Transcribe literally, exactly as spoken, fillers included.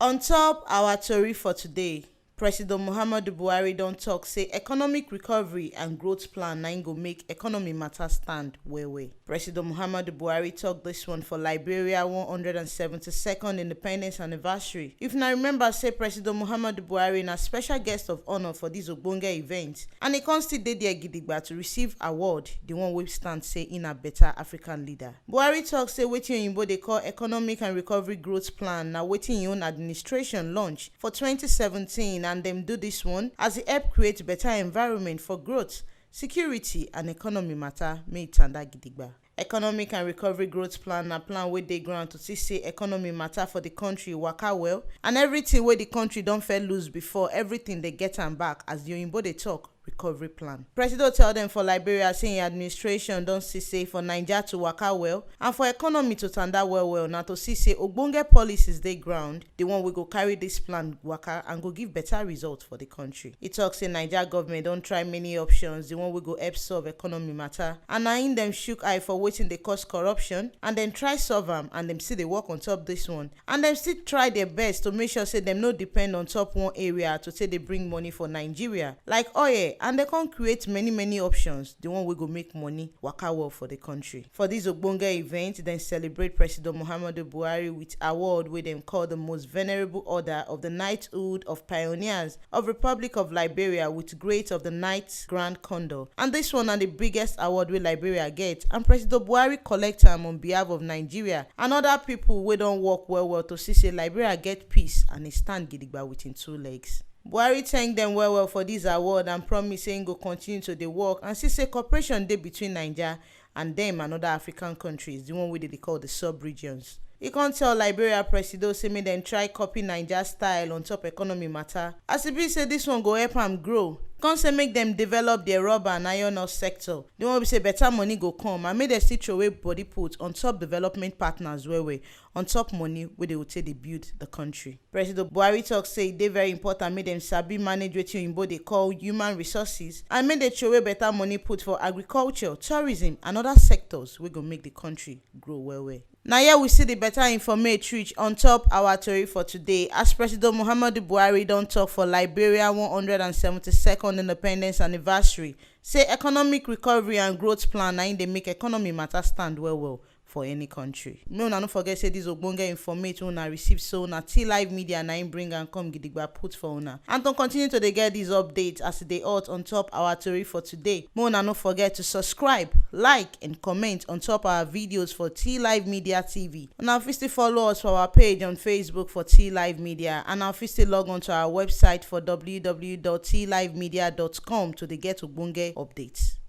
On top our tori for today, President Muhammadu Buhari don talk say economic recovery and growth plan na im go make economy matter stand well well. President Muhammadu Buhari talk this one for Liberia one hundred and seventy-second independence anniversary. If na remember say President Muhammadu Buhari na special guest of honour for this ogbonge event, and e come still dey there gidigba to receive award, the one wey stand say e na better African leader. Buhari talk say wetin oyinbo dey call economic and recovery growth plan na wetin im own administration launch for twenty seventeen, and dem do this one as e help create better environment for growth, security and economy matter make e tanda gidigba. Economic and recovery growth plan na plan wey dey ground to see say economy matter for the country waka well, and everything wey the country don fair lose before, everything dey get am back, as the oyinbo dey talk, recovery plan. Presido tell dem for Liberia say im administration don see say for Naija to waka well and for economy to tanda well well na to see say ogbonge policies dey ground, the one wey go carry this plan waka and go give better result for the country. E talk say Naija government don try many options, the one wey go help solve economy matter, and na im dem shook eye for wetin dey cause corruption, and dem try solve am, and dem still dey work on top this one, and dem still try their best to make sure say dem no depend on top one area to take dey bring money for Nigeria like oil, and dem come create many many options, the one wey go make money waka well for the country. For this ogbonge event, dem celebrate President Muhammadu Buhari with award wey dem call the most venerable order of the Knighthood of Pioneers of Republic of Liberia with Great of the Knight Grand Condor, and this one na the biggest award wey Liberia get, and President Buhari collect am on behalf of Nigeria and other people wey don work well well to see say Liberia get peace and e stand gidigba with im two legs. Buhari thank dem well well for this award and promise say im go continue to dey work and see say cooperation dey between Naija and dem and other African countries, the one wey dem dey call the sub-regions. E come tell Liberia Presido say make dem try copy Naija style on top economy matter, as e be say this one go help am grow. Come say make dem develop their rubber and iron ore sector, the one wey be say better money go come, and make dem still throway body put on top development partners well well, on top money wey dey go take dey build the country. President Buhari talk say e dey very important make dem sabi manage wetin oyinbo dey call human resources, and make dem throway better money put for agriculture, tourism and other sectors wey go make the country grow well well. Na here we see the better informate reach on top our tori for today, as President Muhammadu Buhari don talk for Liberia one hundred and seventy-second independence anniversary say economic recovery and growth plan na im dey make economy matter stand well well for any country. Make una no forget say this ogbonge informate wey una receive so na T Live Media na im bring am come gidigba put for una. And to continue to dey get these updates as e dey hot on top our tori for today, make una no forget to subscribe, like and comment on top our videos for T Live Media T V. Una fit still follow us for our page on Facebook for T Live Media, and una fit still log on to our website for w w w dot t live media dot com to dey get ogbonge updates.